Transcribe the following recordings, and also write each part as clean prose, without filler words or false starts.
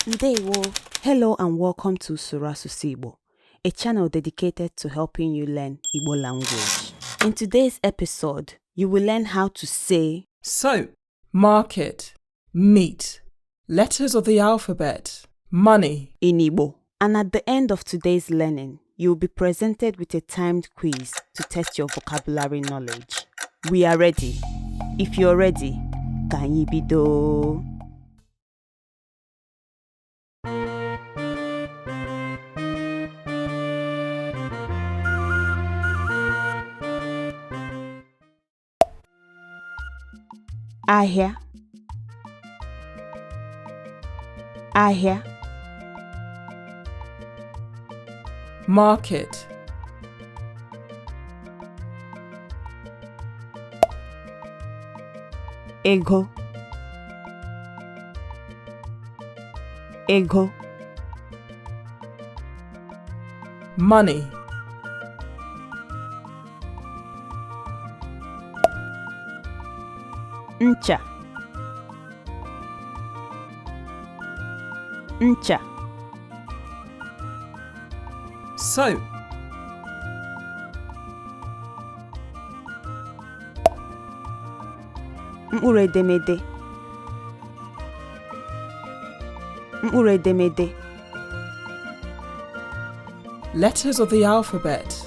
Ndewo. Hello and welcome to Suru Asụsụ Igbo, a channel dedicated to helping you learn Igbo language. In today's episode, you will learn how to say Soap, market, meat, letters of the alphabet, money. In Igbo. And at the end of today's learning, you will be presented with a timed quiz to test your vocabulary knowledge. We are ready. If you're ready, ka anyị bido. Ahịa, ahịa. Market, Ego, ego. Money. Ncha, ncha. Soap, Mkpụrụ edemede, mkpụrụ edemede. Letters of the alphabet,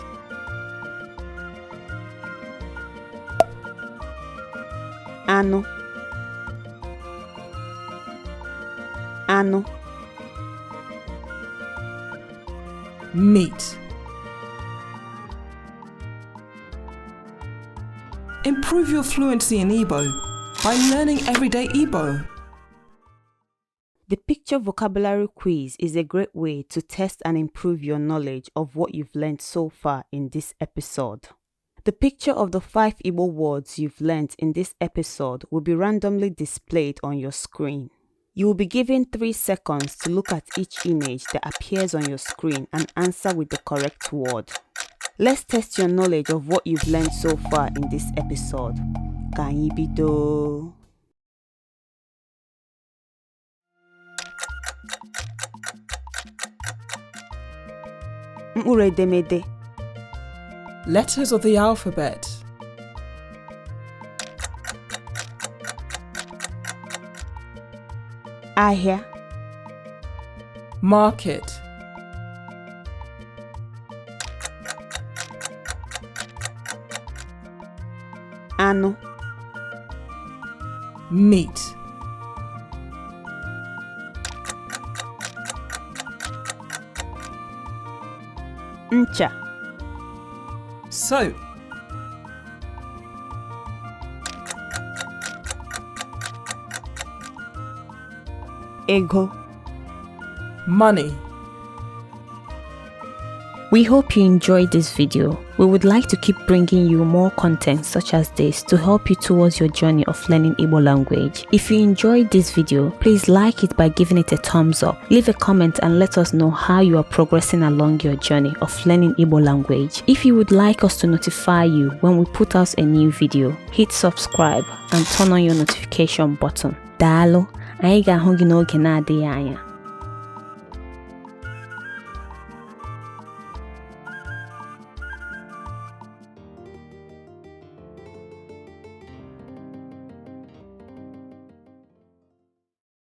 Anụ, anụ. Meat. Improve your fluency in Igbo by learning everyday Igbo. The picture vocabulary quiz is a great way to test and improve your knowledge of what you've learned so far in this episode. The picture of the five Igbo words you've learned in this episode will be randomly displayed on your screen. You will be given 3 seconds to look at each image that appears on your screen and answer with the correct word. Let's test your knowledge of what you've learned so far in this episode. Ka anyị bido. Mkpụrụ edemede. Letters of the alphabet, Ahịa. Market, Anụ. Meat, Ncha. Soap, Ego. Money. We hope you enjoyed this video. We would like to keep bringing you more content such as this to help you towards your journey of learning Igbo language. If you enjoyed this video, please like it by giving it a thumbs up. Leave a comment and let us know how you are progressing along your journey of learning Igbo language. If you would like us to notify you when we put out a new video, hit subscribe and turn on your notification button. Daalụ, anyị ga-ahụ gị n'oge na-adịghị anya.